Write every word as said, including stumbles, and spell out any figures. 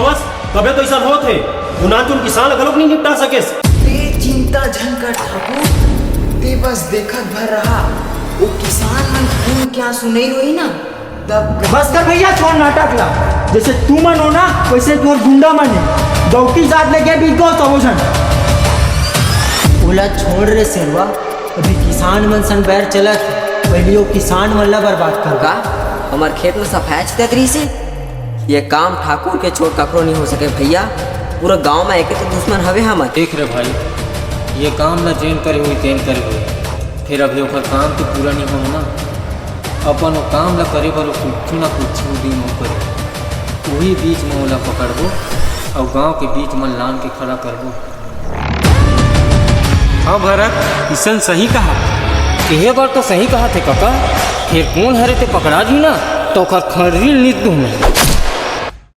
बस, तभे तो अइसन होत हे। ओ नानचुन किसान ला घलोक नइ निपटा सकेस। ते चिंता झन कर ठाकुर, ते बस देखत भर रहा, ओ किसान मन खून के आंसू नइ रोई ना, तब बस कर भैया, छोड़ नाटक ला। जइसे तुमन हो ना, वइसे तोर गुंडा मन हे। गौकी जात ले गे बिल्कुल सबो झन। ओला छोड़ रे सेरवा, अभी किसान मन संग बैर चलत हे, पहिली ओ किसान मन ला बर्बाद कर। का हमर खेत में सफाया छितत रहिस हे? ये काम ठाकुर के छोड़ ककरो नइ हो सके भैया, पूरा गांव में एके तो दुश्मन हवे हमर। देख रे भाई, ये काम ला जेन करे होही तेन करे होही, फेर अभी ओकर काम तो पूरा नइ होय ना। अपन ओ काम ला करे बर ओ कुछु ना कुछु दिन ओ करे, उही बीच में ओला पकड़बो अउ गांव के बीच में लान के खड़ा करबो। हाँ भरत, किशन सही कहा। एहे बार तो सही कहा थे काका, फेर कोन हरे ते पकड़ा जी ना, तो ओकर खड़री लीत दूं मैं।